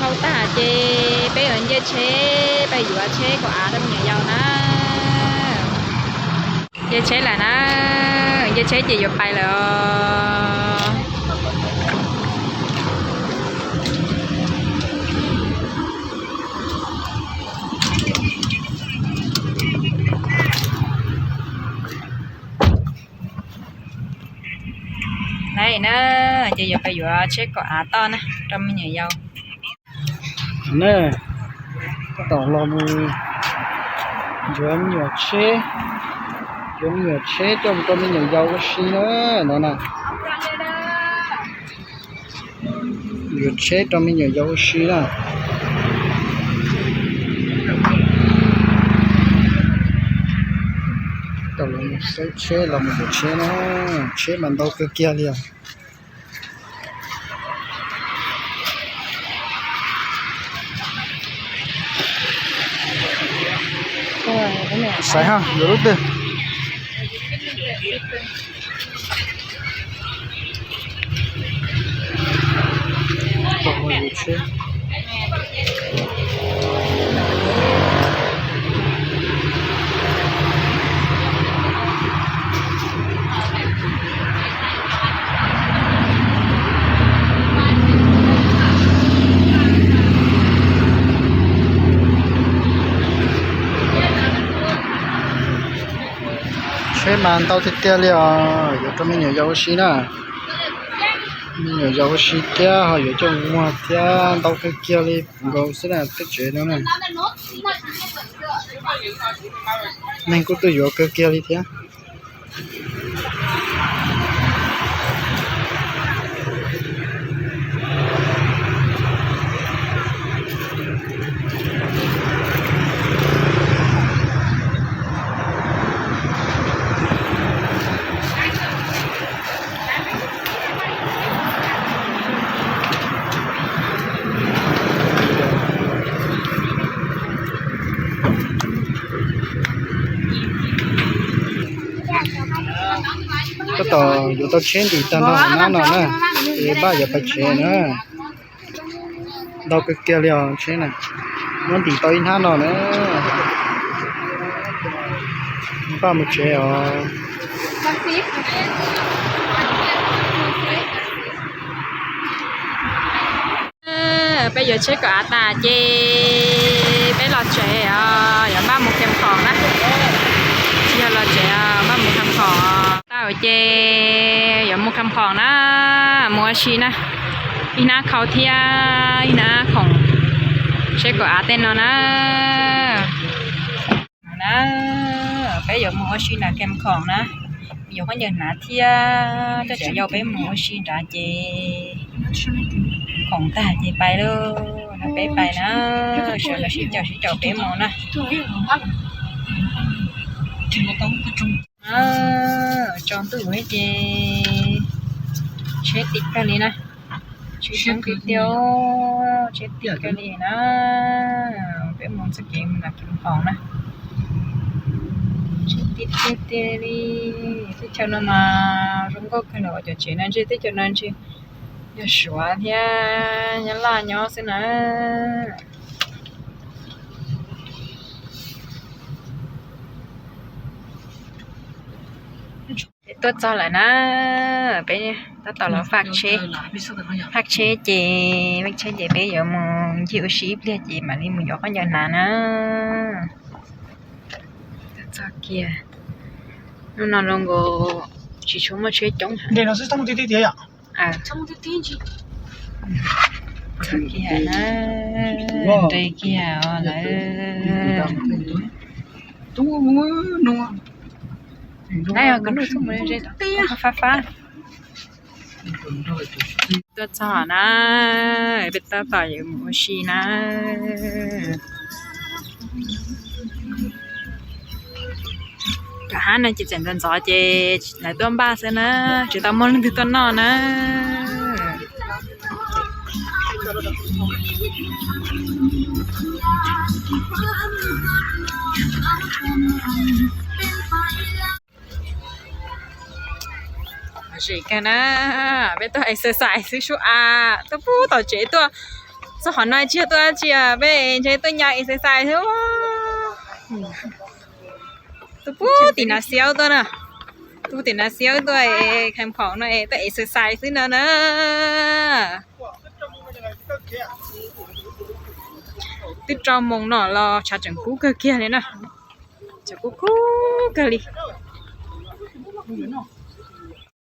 Tau tag ces peb yuav nce tsheb pais yuav tsheb kaum av rau me nyuam yaus na. Nce tsheb lawm na, nce tsheb ces yuav pais lawm os. Lawm na, ces yuav pais yuav tsheb kaum av toj na rau me nyuam yaus. Na, tab tom los mus yuav me nyuam tsheb, yuav me nyuam tsheb coj mus rau me nyuam yaus ua si na no na. Yuav tsheb rau me nyuam yaus ua si na. Tab tom los mus xauj tsheb los mus yuav tsheb na, tsheb mas ntau kawg kiag li os. Xaiv ha, yuav lub twg? Tsheb mas ntau tiag tiag li os, yuav rau me nyuam yaus ua si na. Me nyuam yaus ua si thiab ho yuav coj mus muag thiab, ntau kawg kiag li nkaus xwb na tej tsev no na. Neeg kuj tuaj yuav kawg kiag li thiab. Tab tom yuav tau tsheb ntim tag nrho hauv hnab no na, es npaj yuav pais tsev na. Ntau kawg kiag li os tsheb na, muab ntim tau ib hnab no na, npaj mus tsev os. Peb yuav tsheb kaum av tas ces peb los tsev os, yuav npaj mus Kham Khoom na. Tsis yog los tsev, npaj mus Kham Khoom. Tau ces yuav mus Kham Khoom na, mus ua si na. Ib hnab khau thiab ib hnab khoom tsheb kaum av tej no na. Na, peb yuav mus ua si nram Kham Khoom na, yuav khaub ncaws hnav thiab coj tsev yau peb mus ua si nrad ces khoom tag ces pais lauj. No peb pais na, sawv daws sib caum sib caum peb mus na. Tsaus ntuj ces tsheb ti kawg li na, tsheb coob tiag tiag, tsheb ti kawg li na. Peb mus txoj kev mus nram Kham Khoom na, tsheb ti tiag tiag li. Teb chaws no mas zoo nkauj kawg li, cov tsev no ntshe teb chaws no ntshe yog Suav thiab Nyab Laj nyob xwb na. Peb tuaj txog lawm na, peb tab tom los faj tsheb, faj tsheb ces, faj tsheb ces peb yuav mus ncig ua si ib pliag ces mam li mus yuav khaub ncaws hnav na. Tuaj txog kiag, hnub no zoo nkaus tsis tshua muaj tsheb coob. Txog kiag na, nres kiag lawm. Nab yog koj nug txhob mus ze, fab fab. Tuaj txog na, peb tab tom yuav mus ua si na. Tom hab no ces txawm ntxov ntxov ces lawv tuaj npaj xwb na, tsis tau muaj leej twg tuaj noj na. Zem kawg na, peb tuaj exercise xwb sub a, tuaj pub tom tsev tuaj Txog qhov no tsis yog tuaj dab tsi, peb ntshe tuaj nyav exercise xwb. Tuaj puag tim Nas Xiaus tuaj na, tuaj tim Nas Xiaus tuaj es khees phaum no es tuaj exercise xwb no na. Twb rau moos no los tshav tseem kub kawg kiag li na, tshav kub kub kawg li.